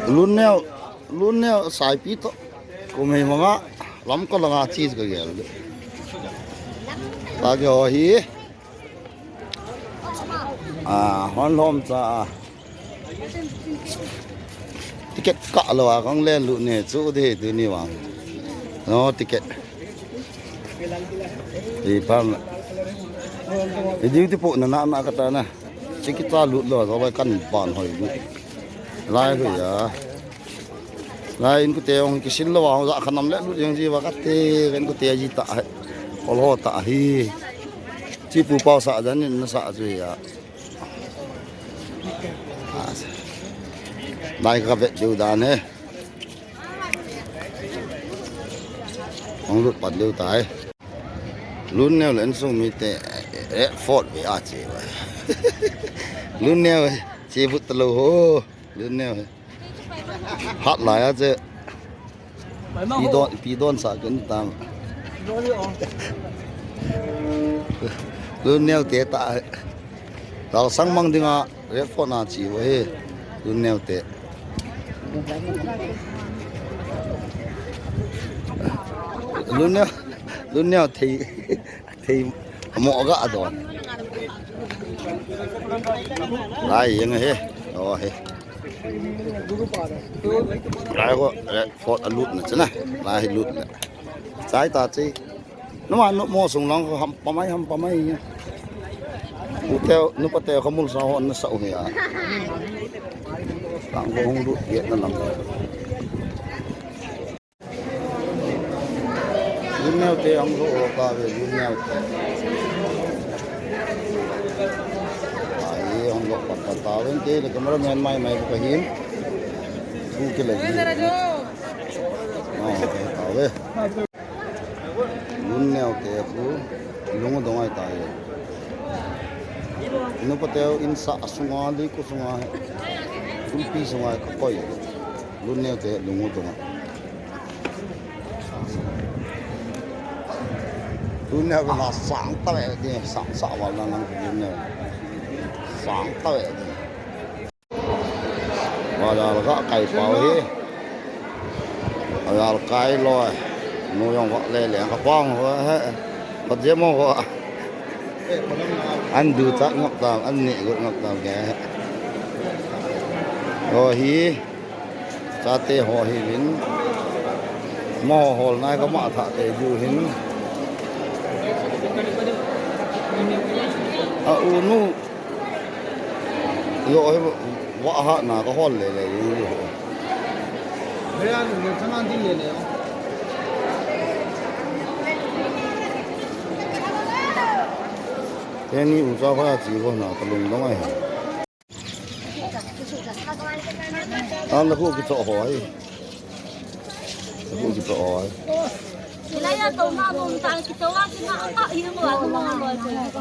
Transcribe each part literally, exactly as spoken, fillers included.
Lunneo, Lunneo saipi to. Kumei manga lamko langa cheese ko gel. Lagi ohi. Ah, hon lom sa. Ticket ka lo a kang le lu ne chu de tu ni wang. No ticket. Di pang. Di duty po na na na kata na. Ticket ta lu lo so kan ban hoi lu. Lai ko ya. Lai in ku te ong ki sin lo wang za kanam le lu yang ji wa kate kan ku te ji ta. Kol ho ta hi. Chi pu pau sa jan in na sa ju ya. Nai ka vet diu dan he. Ong lut pat diu tai. Lunneo len sung mi te, eh, fort we a chi wa. Lunneo, chi but lo ho. Lunneo. Hat la ya che. Pi don, pi don sa ken tang. Lunneo te ta. Tao sang mang dinga, red fort na chi we. Lunneo te. Lunneo, Lunneo te. Thei mo ga a don. Lai yang he. O he. Lai ko, eh, fort a lut na chana. Lai lut na. Sai ta chi. Nu ma nu mo sung lang ko ham pamai, ham pamai ya. U teo, nu pa teo kamul sa hon na sa u ya. Lang ko hong lut ya na lang. Lunneo te ang lo ka we Lunneo te. Ai, ang lo pa pa ta we te le cameraman mai mai ka hin. Ku ke le. Oh, ta we. Lunneo te ku lungu dongai ta we. Ino pa teo in sa sunga li ku sunga. Kulpi sunga ka koi. Lunneo te lungu dongai. Lunneo ko na sang ta we di, sang sa wa la nang Lunneo. Sang ta we di. Wa la ka kai pau hi. Wa la kai lo. Nu yong wa le le ka pang wa he. Ka je mo wa. An du ta ngap ta, an ni gu ngap ta ke. Lo hi. Sa te ho hi win. Mo hol nai ka ma tha te ju hin. A u nu. Yo hi wa ha na ka hol le le yu yu. Te ni u sa ka chi ko na ka lung dong ai. An la ku ki to ho ai. Ku ki to ho ai. Kila ya to ma mo ta ki to wa ki ma ka i mo wa mo lo ko.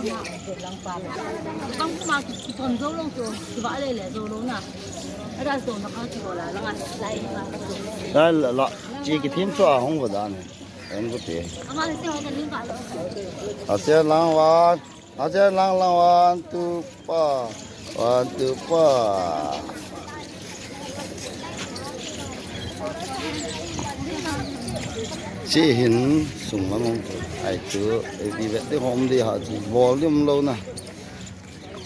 Bang ku ma ki ki kon zo lo to ki ba le le zo lo na. Ada zo na ka ki ko la la ngan lai ma ko. La la la. Chi ki thim to a hong wa dan. En ku te. Ama se ho ka ni ka lo. A se lang wa. Aja lang lang, one, two, pa. One, two, pa. Chi hin sung mang ai tu, e bi vet de hom de ha chi bol de um lo na.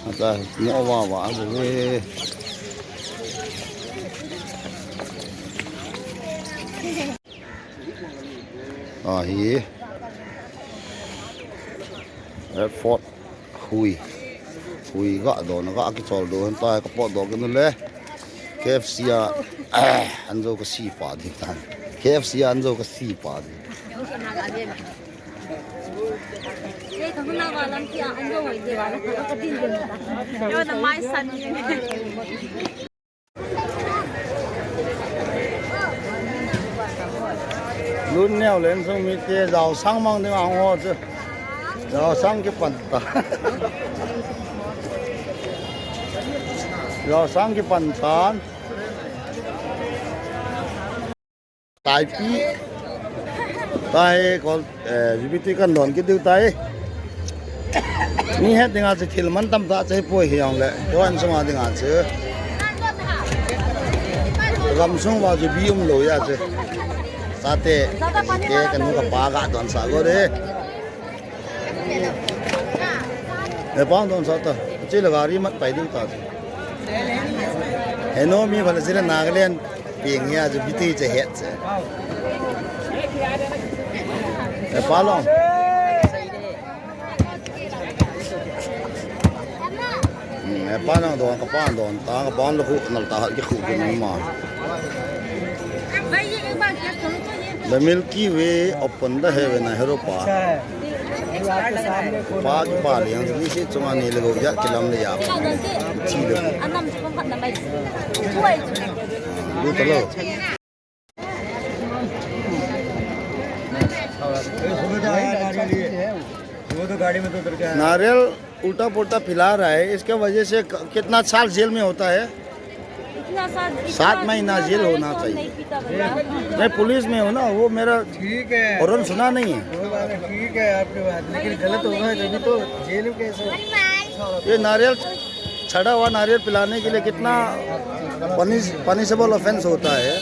Ata mo wa wa de. A hi. Airport. Hui. Hui ga don, ga ki chol don, ta ka pot do ken le. K F C a, eh, an zo ka si pa di tan. K F C an zo ka si pa di. Yo, na mai san ni. Lun neo len sung mi te zao sang mang ding ang ho tse. Zao sang ki pan ta. Zao sang ki pan tan. Tai pi. Tai kol, eh, V B T kan don ki diu tai. Mi het dinga chi thil mantam ta chi poi hiong le. Toan suma dinga chi. Gam sung wa chi bi um lo ya chi. Sate. Te kanu kapa ga don sa go de. E pang don sa ta. Chi le gari mat pai du ta. Heno mi bala chi le Nagaland. Ping ya chi bi ti chi het chi. E pa long. Hmm, e pa nang don, ka pa don, ta ka pa nang khu, nal ta ki khu ki nang ma. The Milky Way open the heaven, a hero pa. Pa ki pa liang, ni si chunga ni le go ya ki lam le ya. Chi le. Lu ta lo. नारियल उल्टा पुल्टा फैला रहा है, इसके वजह से क-, कितना साल जेल में होता है? इतना साल, सात इतना, महीना इतना जेल होना चाहिए। नहीं पीता बंदा। मैं पुलिस में हूँ ना, वो मेरा ठीक है। हॉर्न सुना नहीं है। कोई बात नहीं, ठीक है आपकी बात, लेकिन गलत होगा तभी तो जेल में कैसे हो? ये नारियल छड़ा हुआ नारियल पिलाने के लिए कितना पनिश-, पनिशेबल ऑफेंस होता है?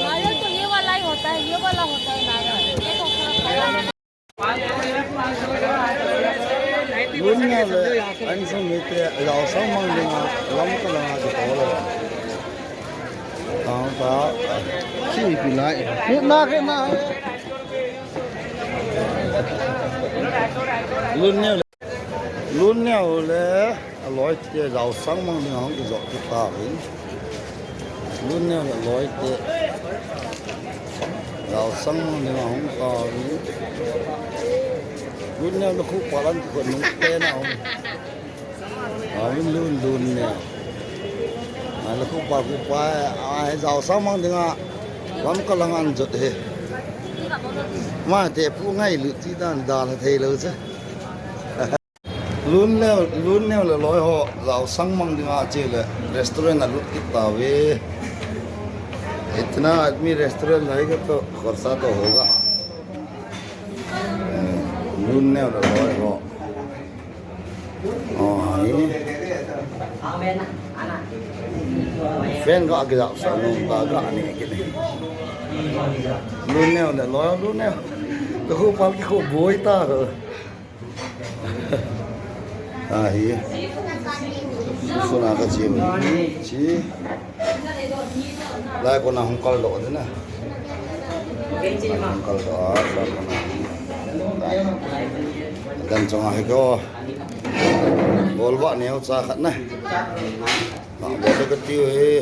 नारियल तो ये वाला ही होता है, ये वाला होता है नारियल। ये तो थोड़ा खराब है। Lun ne le, an sung mi te, lau sang mang dinga, lam ka langa di tolo. Tang ta, si pi lai. Ni na ke na. Lun ne le. Lun ne le, a loi te, lau sang mang dinga, hong ki zok ki ta win. Lun ne le loi te. Lau sang mang dinga hong ka ni. Lun ne le khu palan khu nung te na hong. A win lun lun ne. A le khu pa khu pa, a he lau sang mang dinga. Lam ka langan zot he. Ma te pu ngai lu ti dan da la thei lo sa. Lun ne, lun ne le loi ho, lau sang mang dinga chi le, restaurant a lut kit ta we. इतना आदमी रेस्टोरेंट आएगा तो खर्चा तो होगा। Lun ne le loi ho. O, hi. Fan ga ki lau sang mang ga ne ki ne. Lun ne le loi, lun ne. Ko pal ki ko boi ta. A hi. Susu na ka chi. Chi. Lai ko na hong kal do de na. Hong kal do a, lai ko na. Gan chong a hi ko. Bol ba neo cha khat na. Ba do ka tiu hi.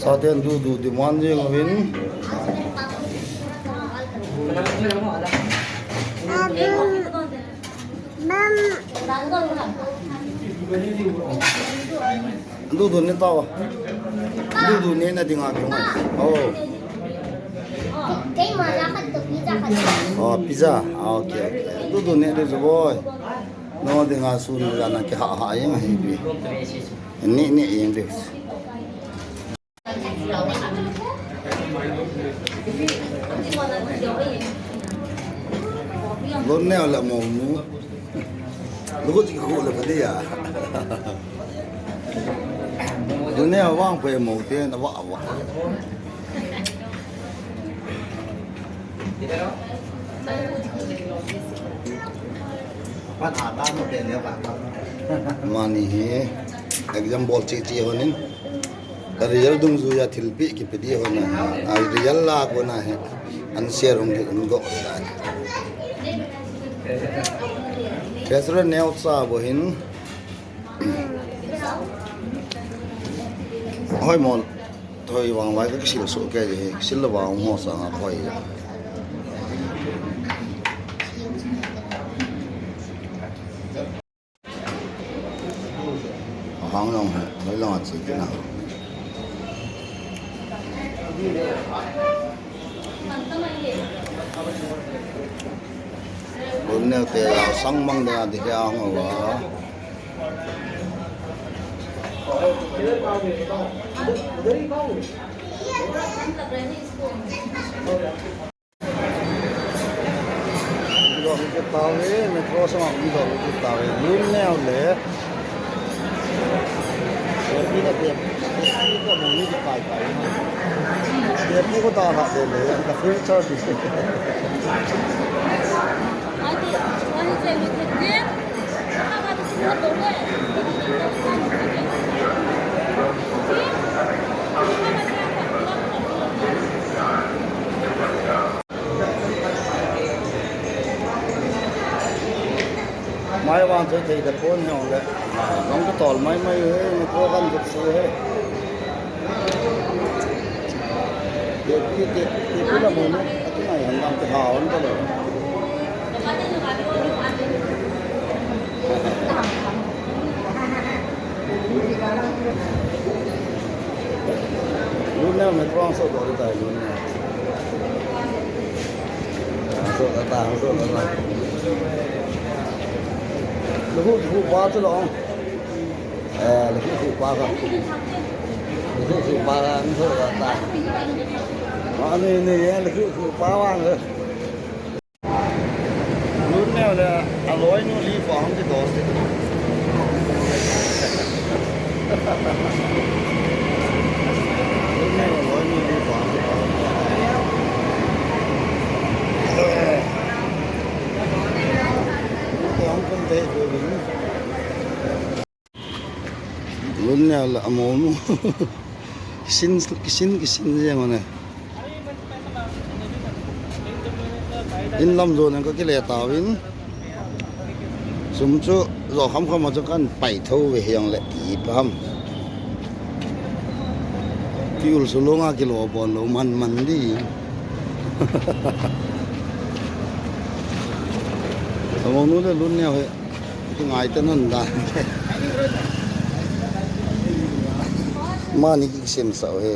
Sa ten du du di man jing win. Du du ne tawa. Du du ne na dinga ki. O. O, pizza. A, okay, okay. Du du ne du boy. No, dinga sun la na ki ha ha yang hi bi. Ni ni yang bi. Lun ne le mo mu. Lu ko ti ko le pa dia. Lun ne wang pe mo te na wa wa. Mani hi example chi chi honin. Real dungzuia thilpi ki pidi hona. A real la kona hi. An share hong ki hong go. Restaurant neo cha bo hin. Hoi mol. Thoi wang wai ka kisil so ke je, kisil lo wang mo sa nga thoi. Hang long he, hoi long a chi kina. Lun ne te lau sang mang de a di ke a hong wa. Dok ki tawe, metro sa ma dok ki tawe. Lun neo le. Tapi na dia, dia mau ni dipakai. Dia mau ko tahan dulu, ya. Tapi cari. Mai vang che thei de pon hiong le. Nong ko tol mai mai he, ni ko kan ke su he. Te, te, te, te pula mo ne, atu mai han dang te haon ko lo. Lun neo metro ang so dori tai lun neo. Ang so data, ang so data. Luhu, luhu, pa tu lo. Eh, luhu, luhu, pa ka. Luhu, luhu, pa ka, ang so data. Ma ni, ni, ya, luhu, luhu, pa ka. Lun neo le, a loi nu li fong ki dos. Lun neo, a loi nu li fong ki dos. Fong kun te ko ni. Lun neo le a mo nu. Kisin, kisin, kisin je ngone. Inlam zone ka kile tawin. Sum chu zo kham kham chu kan pai tho we hiong le i pam. Ki ul sulung a ki lo bon lo man man di. Sa mo nu le lun neo he. Ki ngai te non da. Mani ki sim sa he.